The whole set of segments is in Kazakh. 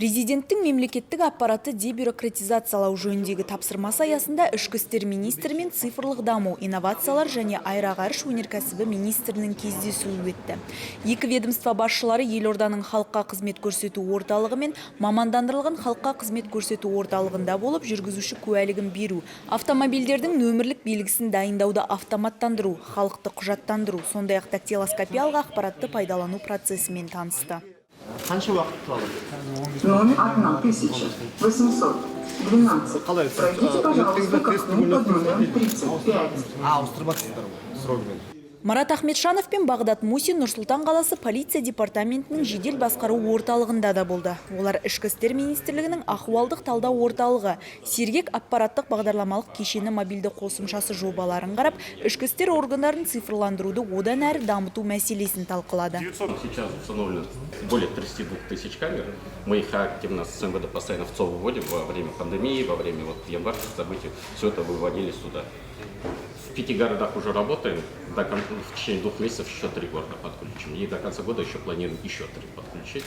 Президенттің мемлекеттік аппаратты дебюрократизациялау жөніндегі тапсырмасы аясында ішкі істер министрі мен цифрлық даму, инновациялар және аэроғарыш өнеркәсібі министрінің кездесуі өтті. Екі ведомство басшылары елорданың халыққа қызмет көрсету орталығы мен мамандандырылған халыққа қызмет көрсету орталығында болып, жүргізуші куәлігін беру, автомобильдердің нөмірлік белгісін дайындауды автоматтандыру, халықты құжаттандыру, сондай-ақ дактилоскопиялық ақпаратты пайдалану процесімен танысты. Қанша уақыт алады? Номер 1812. Пройдите, пожалуйста, к окну под номером 35. А, ауыстырмапсыздар ғой срогымен. Марат Ахметжанов пен Бағдат Мусин Нұр-Сұлтан қаласы полиция департаментінің жедел басқару орталығында да болды. Олар Ішкі істер министрлігінің ахуалдық талдау орталығы, Сергек аппараттық бағдарламалық кешені мобильді қосымшасы жобаларын қарап, ішкі істер органдарын цифрландыруды одан әрі дамыту мәселесін талқылады. Сейчас установлено более 32 тысяч камер. Мы их активно с МВД постоянно в ЦОВ выводим во время пандемии, во время вот январских событий. Все это выводили сюда. В пяти городах уже работаем. В течение 2 месяцев еще три города подключим. И до конца года еще планируем еще три подключить.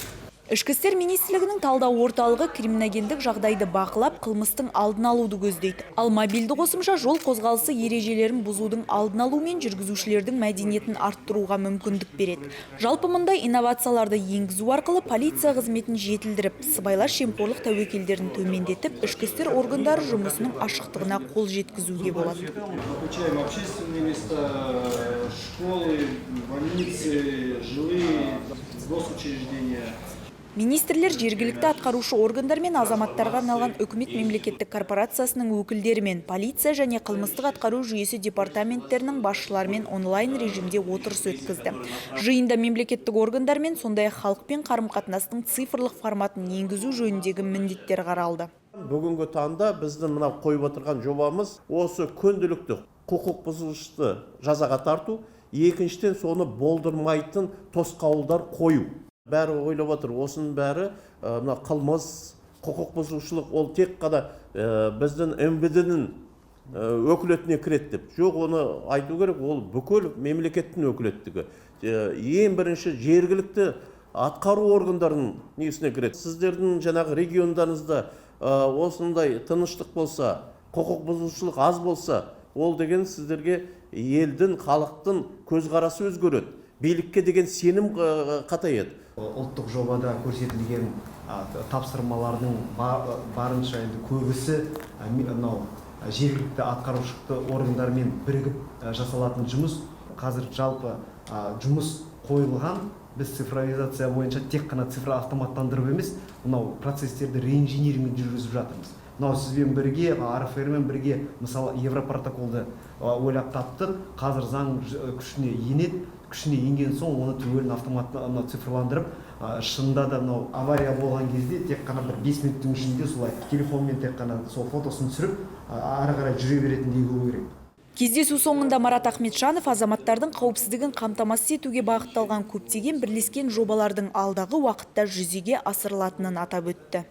Ішкі істер министрлігінің талдау орталығы криминогендік жағдайды бақылап, қылмыстың алдын алуды көздейді. Ал мобильді қосымша жол қозғалысы ережелерін бұзудың алдын алу мен жүргізушілердің мәдениетін арттыруға мүмкіндік береді. Жалпы, мұндай инновацияларды енгізу арқылы полиция қызметін жетілдіріп, сыбайлас жемқорлық тәуекелдерін төмендетіп, ішкі істер органдары жұмысының ашықтығына қол жеткізуге болады. Включаем общественные места, школы, больницы, жилые, госучреждения. Министрлер жергілікті атқарушы органдар мен азаматтарға арналған үкімет мемлекеттік корпорациясының өкілдерімен, полиция және қылмыстық атқару жүйесі департаменттерінің басшыларымен онлайн режимде отырыс өткізді. Жиында мемлекеттік органдармен, сондай-ақ халықпен қарым-қатынастың цифрлық форматын енгізу жөніндегі міндеттер қаралды. Бүгінгі таңда біздің мына қойып отырған жобамыз осы күнделікті құқық бұзушыны жазаға тарту, екіншіден, соны болдырмайтын тосқауылдар қою. Бәрі ойлап отыр, осының бәрі мына қылмыс, құқық бұзушылық ол тек қана біздің МВД-ның өкілетіне кіреді деп. Жоқ, оны айту керек, ол бүкіл мемлекеттің өкілеттігі. Ең бірінші жергілікті атқару органдарының несіне кіреді. Сіздердің жаңағы региондарыңызда осындай тыныштық болса, құқық бұзушылық аз болса, ол деген сіздерге елдің, халықтың көзқарасы өзгереді, билікке деген сенім қатаяды. Ұлттық жобада көрсетілген тапсырмалардың барынша енді көбісі мынау жергілікті атқарушы органдармен бірігіп жасалатын жұмыс. Қазір жалпы жұмыс қойылған. Біз цифровизация бойынша тек қана цифра автоматтандырып емес, мынау процесстерді реинжиниринг жүргізіп жатырмыз. Мынау сізбен бірге, РФР мен бірге, мысалы, европротоколды ойлап таптық. Қазір заң күшіне енеді. Күшіне енген соң оны түгелін автомат мынау цифрландырып, шынында да мынау авария болған кезде тек қана бір 5 минуттың ішінде солай телефонмен тек қана сол фотосын түсіріп, ары қарай жүре беретіндей қылу керек. Кездесу соңында Марат Ахметжанов азаматтардың қауіпсіздігін қамтамасыз етуге бағытталған көптеген бірлескен жобалардың алдағы уақытта жүзеге асырылатынын атап өтті.